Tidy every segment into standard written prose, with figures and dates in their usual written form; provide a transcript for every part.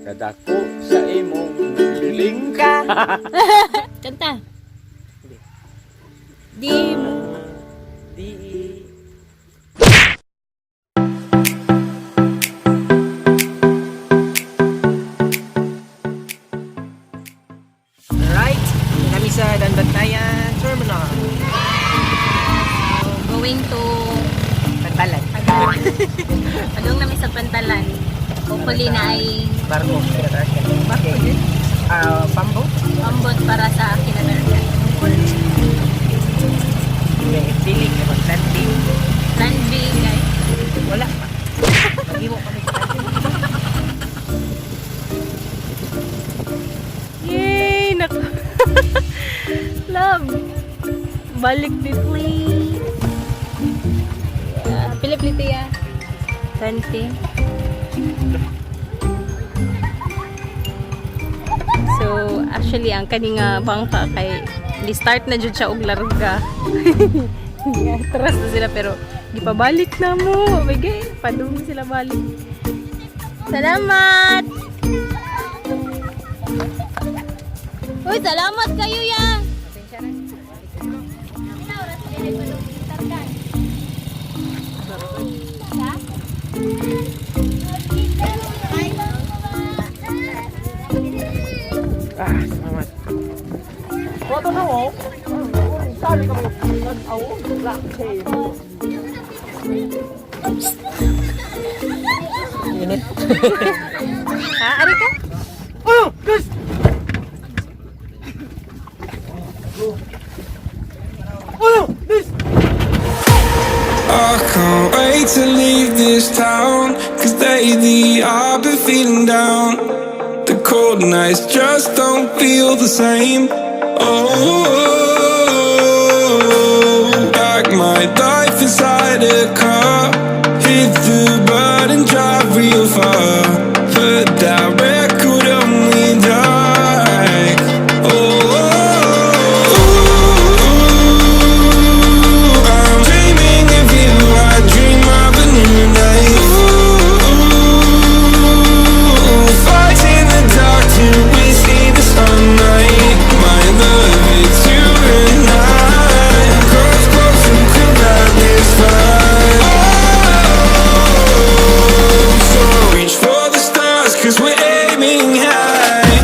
Kadako sa imong bibingka. Kanta. Di mo. Di. Alright, kami sa Danbantayan Terminal. So, going to Pantalan. Pantalan. Padung namin sa Pantalan. Hopefully na ay Barko, Kinatarkan. Barko din? Ah, pambo? Pambot para sa Kinatarkan. May pili ka mag plan B. Plan B, guys. Wala pa. Mag-iwo kami plan B. Yay! Naku. Love! Balik ni please. Yeah. Pila plito ya? 20. So, actually, ang kani nga bangka kay di-start na jud siya og larga. Atras na sila pero gipabalik na mo. Bigay, padung sila balik. Salamat! Uy, salamat kayo ya. Ah, salamat. Foto na mo. Sabi ko mo. Init. Ha, ari ka? Oh, Gus! Oh, Gus! I can't wait to leave this town. 'Cause lately I've been feeling down. The cold nights just don't feel the same. Oh, pack my life inside a car. Hit the button, drive real far. Put that record on me, die. Oh, I'm dreaming of you. I dream of a new night. Ooh, fight in the dark till we see the sunlight. My love, it's you and I. Close, close and come back this far. Oh, so reach for the stars, 'cause we're aiming high.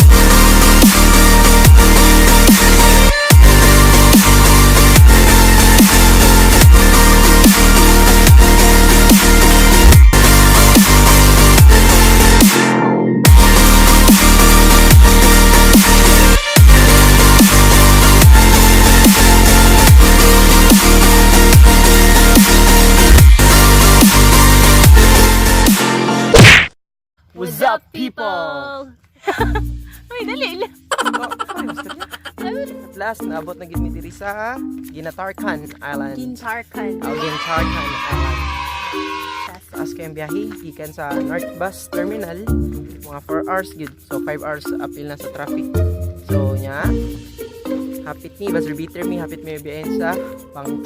What's up, people? Uy, dali lang. At last, naabot na gid mi diri sa Ginatarkan Island. Gintarkan. Oh, Gintarkan Island. Taas kayong biyahe, gikan sa North Bus Terminal, mga 4 hours gid. So 5 hours apil na sa traffic. So nya, hapit ni buzzer beater mi, hapit mi biyahe sa pang.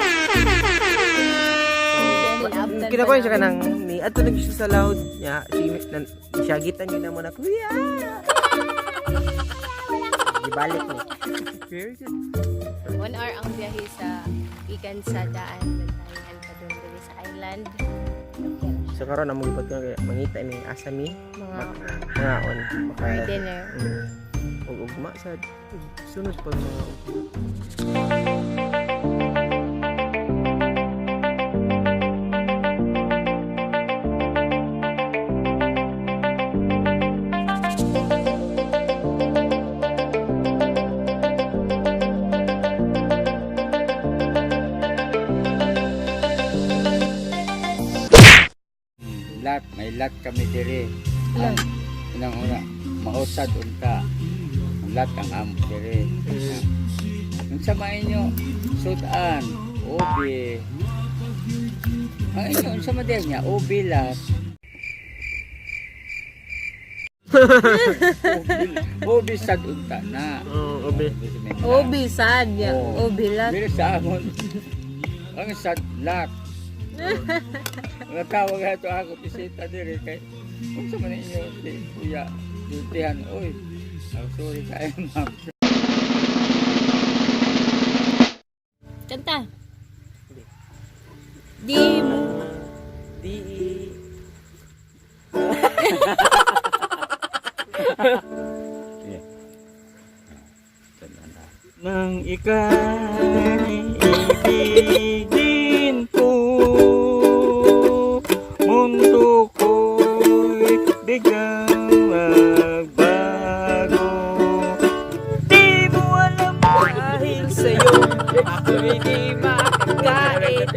So, kinakuha siya kanang ni adto lang siya sa loud nya, si nan, siyagitan yun na mo na kuya. Gibalik ni. Very good. 1 hour ang biyahe sa ikan sa daan Bantayan pa doon diri sa island. Okay lang siya. So karon among gipot ko kay mangita mi asa mi Mga mga on for dinner. Ug ugma sa sunod pag mga ugma. Lat, may lat kami diri. Ang unang una, mausad unta. Ang lat ang amo diri. Unsa man inyo sudan, ubi. Ang inyo unsa man din niya, ubi lat. Ubi, ubi sad unta na. Ubi. Obi sad ya. Oo. Obi lat. Dili sa amon. Ang sad lat. Mga tawag ato ako bisita diri kay unsa man inyo si Kuya. Sultihan, oy. Oh, sorry kayo, ma'am. Kanta. Di mo. Di. Sige. Nang ika'y ibigin ko, mundo ko'y biglang nagbago. Di mo alam dahil sa'yo ako'y di makakain.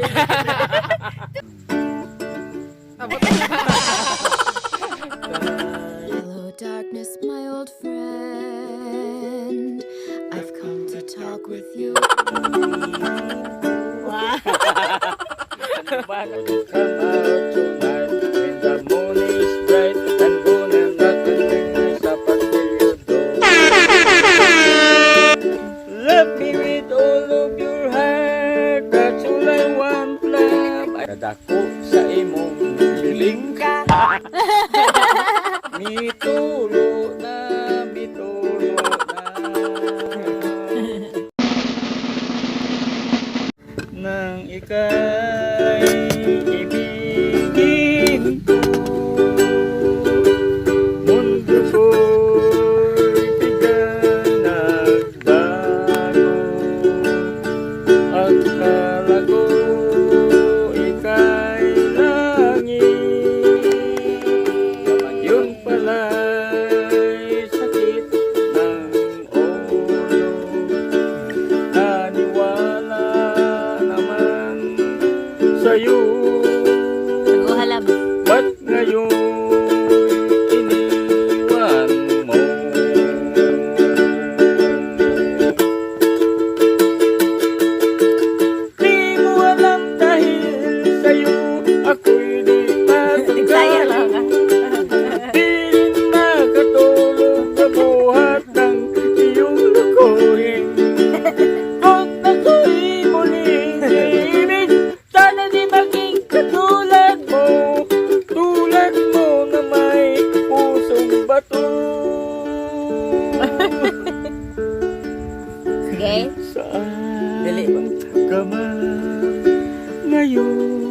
Hello, darkness, my old friend. I've come to talk with you. Come out tonight when the moon is bright. I'm gonna knock on your door up until you do. Love me with all of your heart. That's all I want, love. Kadako sa imong bibingka. Mitulo na, mitulo na. Nang ika'y ibigin ko, mundo ko'y biglang nagbago. Akala ko ika'y langit, yun pala'y sakit ng ulo. Naniwala naman sa'yo. Nag-uhalab. Ba't ngayon iniwan mo? Di mo alam dahil sa'yo ako'y di Nagsaya lang matagalan. ka. Di rin makatulog sa buhat ng iyong lukuhin. Kung ako'y muling ibig, sana di maging katulad mo. Tulad mo na may pusong bato. Sige. Saan Dili ba? ka man ngayon?